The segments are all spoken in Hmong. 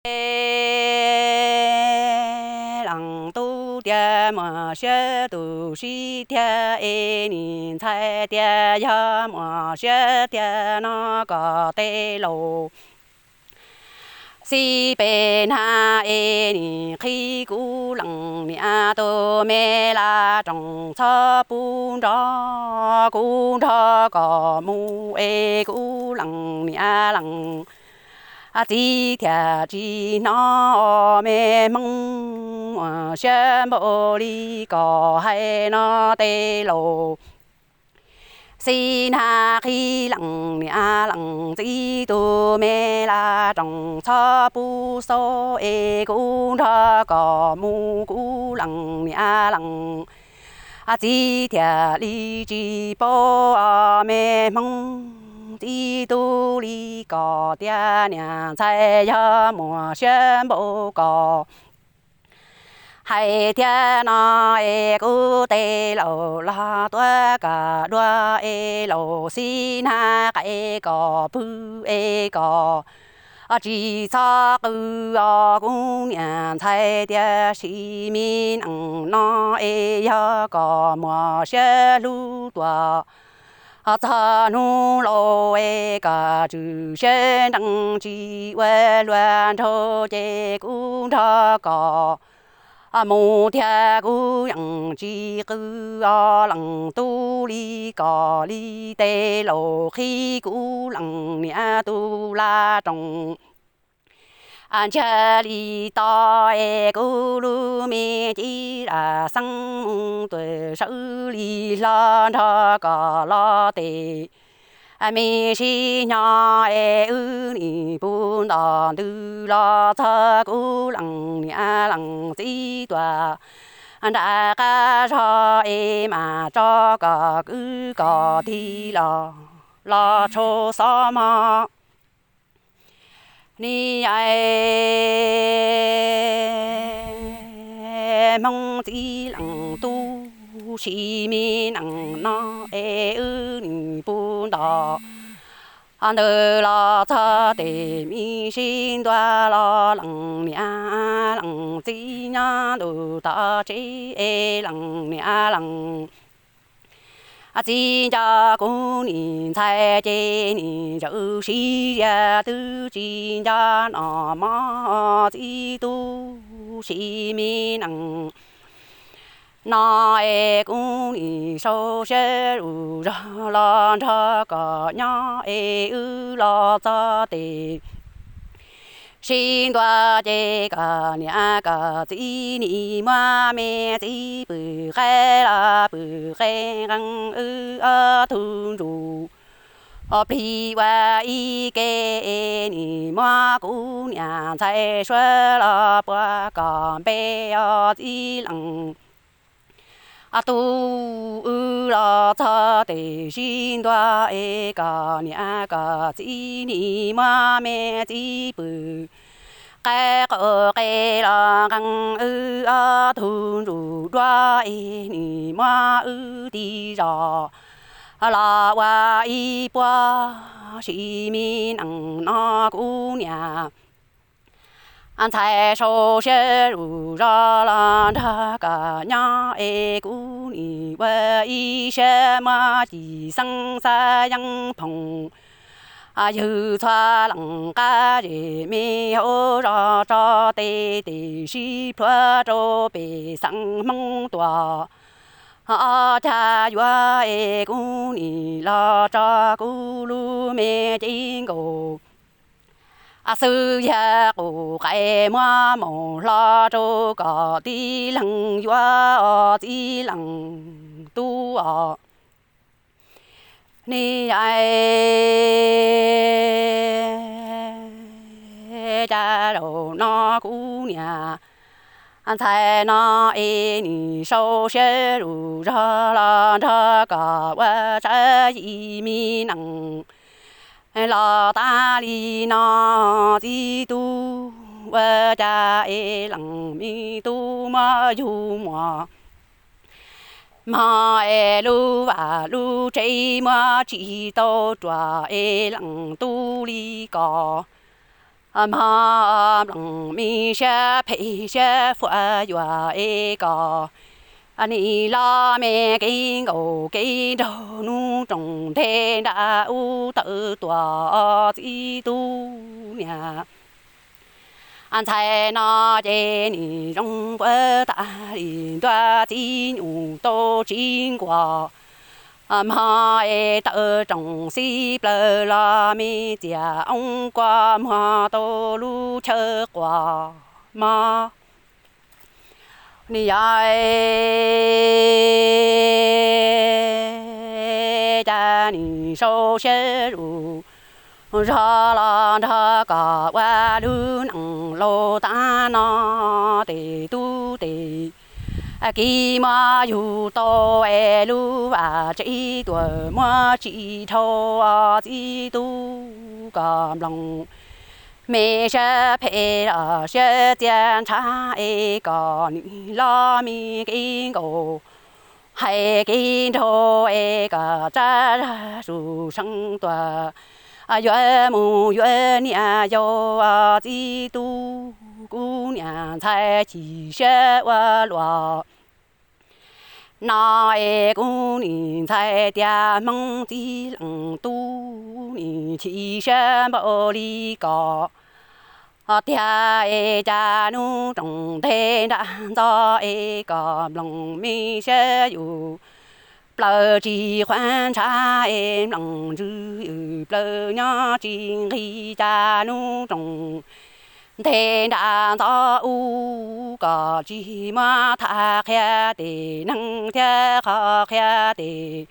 Leej tub tias muaj siab tu siab thiab es nim ntxhais tias yog muaj siab thiab no kom tej laus xib peb hnab es nim qhib kuv leej niam tus me laj roos txhob pub nrog kuv nrog kom mus es kuv leej niam leej txiv thiaj tsis hnov me hmoob muaj siab npaum li kom hais no tej laus xib hnab qhib leej niam leej txiv tus me laj roos txhob pub xauj es kuv nrog kom mus kuv leej niam leej txiv thiaj li tsis paub me hmoob txiv tub li kom tias niam ntxhais yog muaj siab npaum kom hais thiab no es kuv tej laus los tuaj kom dua es laus xib hnab qais kom pw es kom tsis txhob qw os kuv niam ntxhais tiam sis me nees no es yog kom muaj siab hlub tuaj txog hnub laus es kom tswm siab nrees tsis ua luaj nraug ces kuv nrog kom mus thiab kuv yeej tsis qw os leej tub li kom li tej laus qhib kuv leej niam tus laj roos ntsiag li to es kuv lub me cev lam xeeb mus tuaj sawv li hlo nrog kom los tes me sib nyo es wb nim puv ntom ntws los txog kuv leej niam leej txiv tuaj nram qab zog es mam tso kom kwv kom tij los los tshau xov mog. Niam hmoob txiv leej tub sim me nees no es wb nim puv ntom ntws los txog tes me sib ntua los leej niam leej txiv nyob ntu tom tsev es leej niam leej txiv nco kuv nim ntxhais ces nim zaws sib zias twb tsis nco nom mov txiv tub sim me nees no es kuv nim sau siab zuj zog los nrog kom nyob es wb los txog tes sib ntua ces kom niam kom txiv nim muab me txiv pw qaib los pw qe nqees wb ob tug ntsuj plig ua ib ke es nim muab kuv niam ntxhais suab los puag kom npe os txiv leej tub. Wb los txog tes sib ntua es kom niam kom txiv nim muab me txiv pw qaib qaum qe los nqees wb ob tug ntsuj duab es nim muab wb tib zos los ua ib puag sim me nees no kuv niam ntxhais sau siab zuj zog los nrog kom nyob es kuv nim ua ib siab muab ci xeeb xav yeeb phoom ywg txhua leej qab zem me hauv zos tso tes tes sib plhuav rau pem xeev Hmoob tuaj ob cag yuav es kuv nim los tso kuv lub me cev nkaus xwb yag qus qais muab mus hlo rau kom tib leeg yuav os txiv leej tub os. Niam, cas zaum no kuv niam ntxhais no es nim sau siab zuj zog los nrog kom ua tsab yim me nees los tas li no txiv tub, ua cas es leej me tub muab yug muas mog es lub vaj lub tsev muab tsis tau ruam es leej tub li ko. Mog, mloog me siab phem siab fuam yuam es kom nim los me kev nkaum kev nraug nub roos nthe nram ub tawm tuaj txiv tub niam ntxhais no ces nim zoo npuab tas li ntuj txiv nyuj tau tsis nkuas mog es tawm roos xib plawg los me txiag oob kua muag tau lub chaw quas mog. Nim yog cas nim sau siab zus zog los nrog kom ua lub neej laus tag no tes tub tes kiv muab yug tau es lub vaj tsev tuam muab tsis dhau txiv tub kom mloog me siab phem los siab txias ntshav es kom nim los me kev nkaum hais kev nraug es kom tsab zaj zus seev tuaj yuav mus yuav niam yau txiv tub kuv niam ntxhais chim siab ua luaj no es kuv niam ntxhais tias Hmoob txiv leej tub nim chim siab npaum li ko tiag es cas nub roos nthe nram ntxo es kom mloog me siab yus plaws tsis qhuav ntshav es mloog ntsws plaws nyob tsis nqig cas nub roos nthe nram ntxo ub kom tsis muab tham qhia tes neeg thiab qhov qhia tes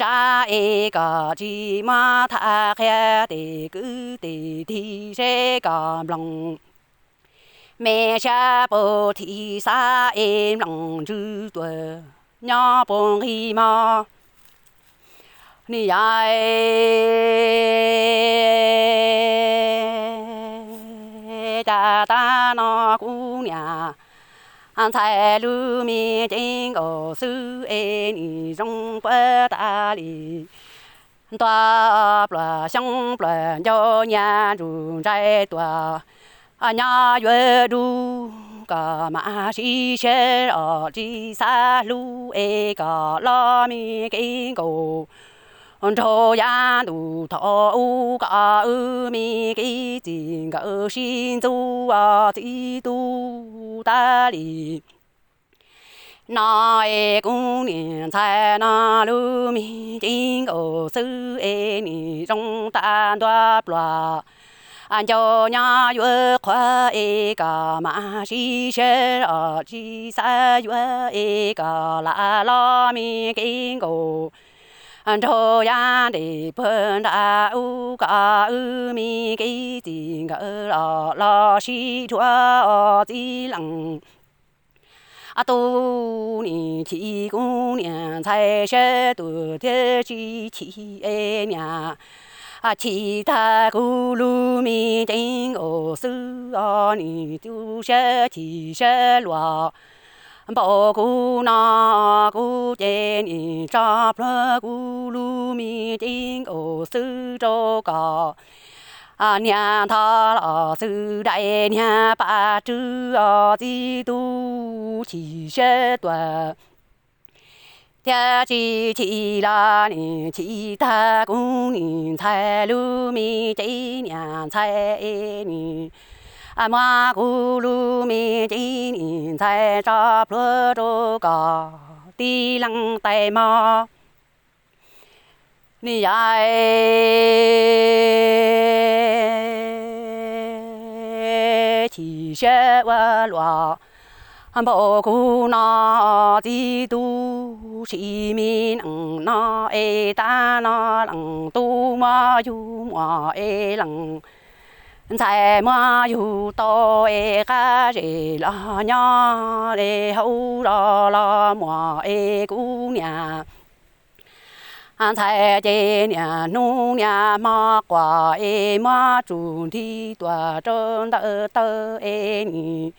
tsab es kom tsis muab tham qhia tes kwv tes tij seb kom mloog me siab puag thim xav es mloog ntsws tuaj nyob puag nqis mog. Nim yog cas tag no kuv niam ntxhais lub me cev nkaus xwb es nim zoo puab tas li ntua pluas xyoob pluas ncau nyias ntsug ntsais tuaj nyob yuav dub kom mam sib siab os tsis xav hlub es kom los me kev nkaus nraug yav ntuj thaum ub kom wb me kev txij nkawm sib ntxub txiv tub tas li no es kuv niam ntxhais no lub me cev nkaus xwb es nim zoo tas ntua pluas ncau nyob yuav qhuav es kom mam sib siab os tsis xav yuav es kom lam los me kev nkaus nraug yav nres puag nram ub kom wb me kev txij nkawm los los sib dhuav txiv leej tub nim chim kuv niam ntxhais siab tuag thiab tsis chim es niam chim tag kuv lub me cev nkaus xwb os nim tu siab chim siab luag npaum kuv no kuv ces nim tso plhuav kuv lub me cev nkaus xwb rau kom niag nthos los xwb dais niag pas rwg os txiv tub chim siab tuag thiab tsis chim los nim chim tag kuv nim ntxhais lub me cev niam ntxhais es nim muab kuv lub me cev nim ntxhais tso plhuav rau kom tib leeg tais mog. Nim yog chim siab ua luaj npaum kuv no txiv tub sim me neej no es tag no leej tub muab yug muam es leej ntxhais muab yug tau es qab zes los nyob es hauv zos los muam es kuv niam ntxhais ces niaj hnub niaj hmo quaj es muab tsuj nthi tuaj rau ntawm taw es nim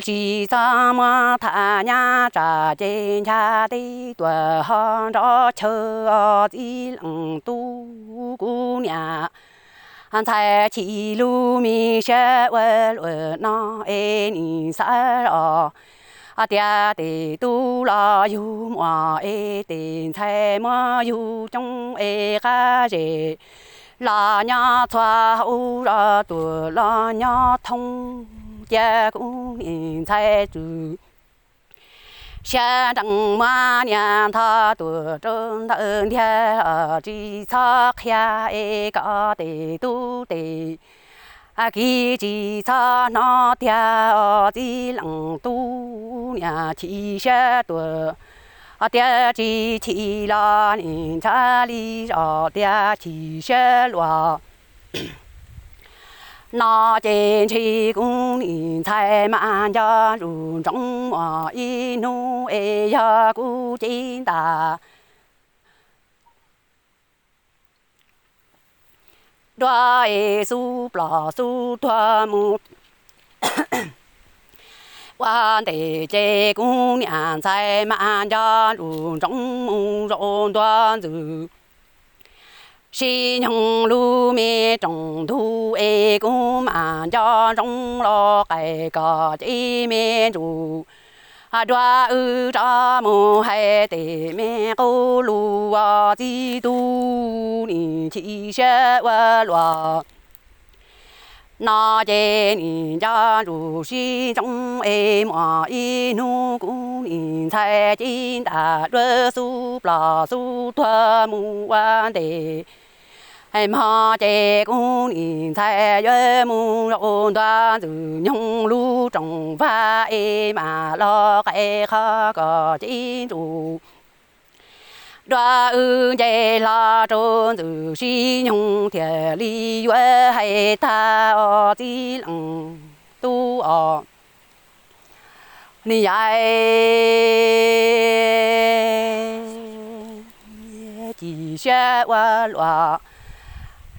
tsis txhob muab tham nyab tsam ces ncha teb tuaj ho nrov chaw txiv leej tub kuv niam Ntxhais chim lub me siab ua luaj no es nim xav los tias tes tub los yug muam es tes ntxhais muab yug coob es qab zem los nyob txhua hauv zos tuam los nyob thoob. Cia kuv niam ntxhais tswm siab nrees muab niag nthos tuam rau ntawm ntiag los tsis txhob qhia es kom tes tub tes kiv tsis txhob hnov tiag os txiv leej tub. Niam chim siab tuam tias tsis chim los nim ntshav li zos tias chim siab luaj no ces ntshe kuv niam ntxhais mas nco ntsoov muaj ib hnub es yog kuv cev ntaj dua es xub plom xub tuag mus ua ntej ces kuv niam ntxhais mas nco ntsoov mus zaum ntua ntxwg sib nyoog lub me rooj ntug es kuv mas nco ntsoov los qais kom cev me ntsuj dua wb rov mus hais tej me qub lus os txiv tub. Nim chim siab ua luaj no ces nim nco ntsoov sib ntsoov es muaj ib hnub kuv niam ntxhais cev ntaj dua xub plom xub tuag mus ua ntej mog ces kuv niam ntxhais yuav mus zaum ntua ntxwg nyoog lub rooj vag es mam los qais qhov kom cev ntsuj dua wb nce hlo rau ntxwg sib nyoog thiaj li yuav hais tag os txiv leej tub os. Nim yaim chim siab ua luaj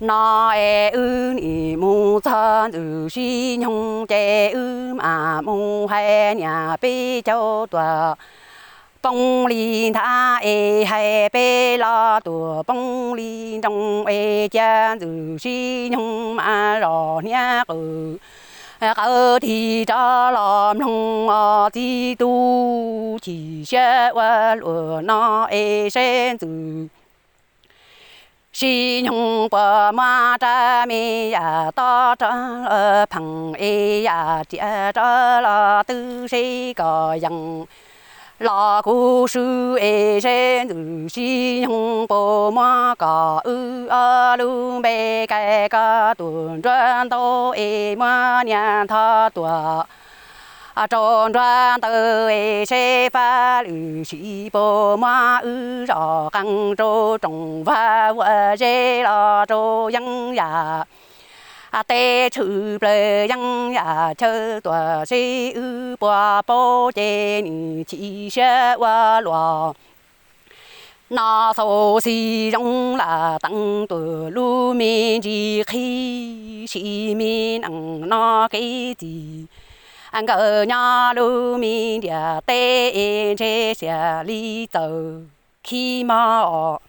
no es wb nim mus txog ntxwg sib nyoog ces wb mam mus hais niam peb caug tuam poob li nthav es hais peb los tuam poob li nroog es cia ntxwg sib nyoog mas zos hniab qw qawv tig rov los mloog os txiv tub. Chim siab ua luaj no es seb ntxwg sib nyoog puas muab rab me yam tob rov los pheej es yam riam rov los twb seb kom yees los kuv swb es seb ntxwg sib nyoog puas muab kom wb ob lub npe kais koj tuam nruab ntau es muab niag nthos tuam rau nruab ntawd es seb fab lwm sim puas muab wb zos qee rau rooj vag ua zeb los rau yeeb yam teb tshwm plaws yeeb yam chaw tuam seb wb puas paub ces nim chim siab ua luaj no xaus xis zoo lam teev tuam lub me ntsis qhib sim me nees no kev txi nkawm nyob lub me ntiaj teb es ntshe xiam li txawm khib mog os.